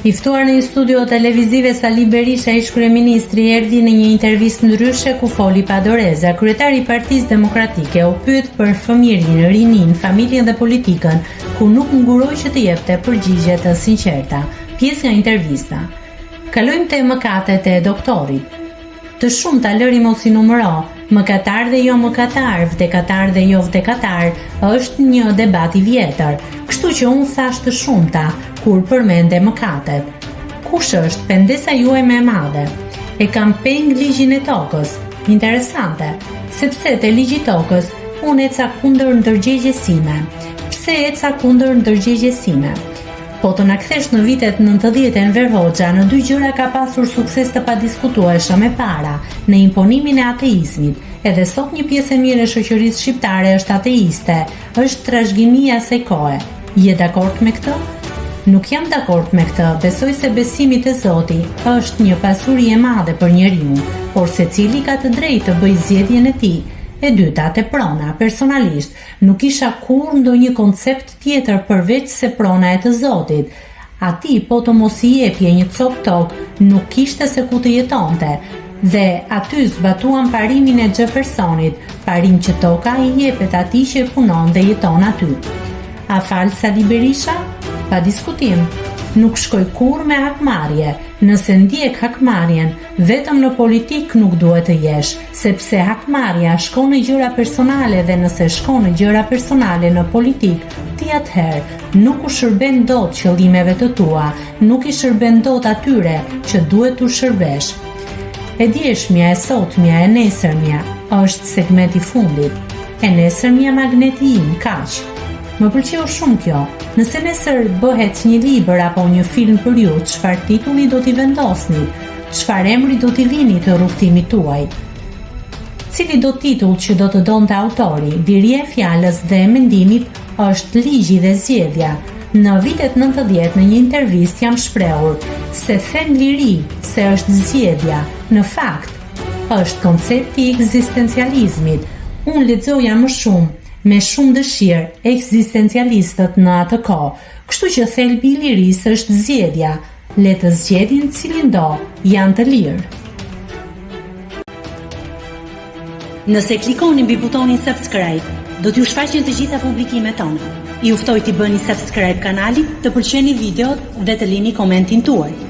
I ftuar në një studio televizive Sali Berisha, ish-kryeministri, erdhi në një intervistë ndryshe ku foli pa doreza. Kryetari i Partisë Demokratike u pyet për fëmijërinë, rininë, familjen dhe politikën, ku nuk nguroi që të jepte përgjigje të sinqerta. Pjesë nga intervista. Kalojmë te mëkatet e doktorit. Të shumta lëri mos i numëro, mëkatar dhe jo mëkatar, vdekatar dhe jo vdekatar, është një debat i vjetër. Kështu që unë thashë të shumta, kur përmende mëkatet. Kush është pendesa juaj më e madhe? E kam peng ligjin e tokës. Interesante, sepse te ligji i tokës unë eca kundër ndërgjegjes sime. Pse eca kundër ndërgjegjes sime? Po të na kthesh në vitet 90 Enver Hoxha në dy gjëra ka pasur sukses të padiskutueshëm e para, në imponimin e ateizmit. Edhe sot një pjesë e mirë e shoqërisë shqiptare është ateiste, është trashëgimi e asaj kohe. Je dakord me këtë? Nuk jam dakord me këtë, besoj se besimi te Zoti është një pasuri e madhe për njeriun, por secili ka të drejtë të bëjë zgjedhjen e tij. E dyta, te prona, personalisht, nuk kisha kurrë ndonjë koncept tjetër përveç se prona e të zotit. Atij po të mos i jepje një copë tokë, nuk kishte se ku të jetonte. Dhe aty zbatuam parimin e Xhefersonit, parim që toka i jepet atij që e punon dhe jeton aty. A fal Sali Berisha? Pa diskutim. Nuk shkoj kurrë me hakmarrje. Nëse ndjek hakmarrjen, vetëm në politikë nuk duhet të jesh, sepse hakmarrja shkon në gjëra personale dhe nëse shkon në gjëra personale në politikë, ti atëherë nuk u shërben dot qëllimeve të tua, nuk i shërben dot atyre që duhet t'u shërbesh. E djeshmja, e sotmja, e nesërmja është segmenti i fundit. E nesërmja magneti im, kaq. Më pëlqeu shumë kjo. Nëse nesër bëhet një libër apo një film për ju, çfarë titulli do t'i vendosnit? Çfarë emri do t'i vinit rrugëtimit tuaj? Cilido titull që do të donte autori, liria e fjalës dhe e mendimit është ligji dhe zgjedhja. Në vitet 90 në një intervistë jam shprehur se them liri, se është zgjedhja. Në fakt, është koncepti i ekzistencializmit. Unë lexoja më shumë, me shumë dëshirë, ekzistencialistët në atë kohë. Kështu që thelbi i lirisë është zgjedhja. Le të zgjedhin cilindo, janë të lirë. Nëse klikoni mbi butonin subscribe, do t'ju shfaqen të gjitha publikimet tona. Ju ftoj t'i bëni subscribe kanalit, të pëlqeni videot dhe të lini komentin tuaj.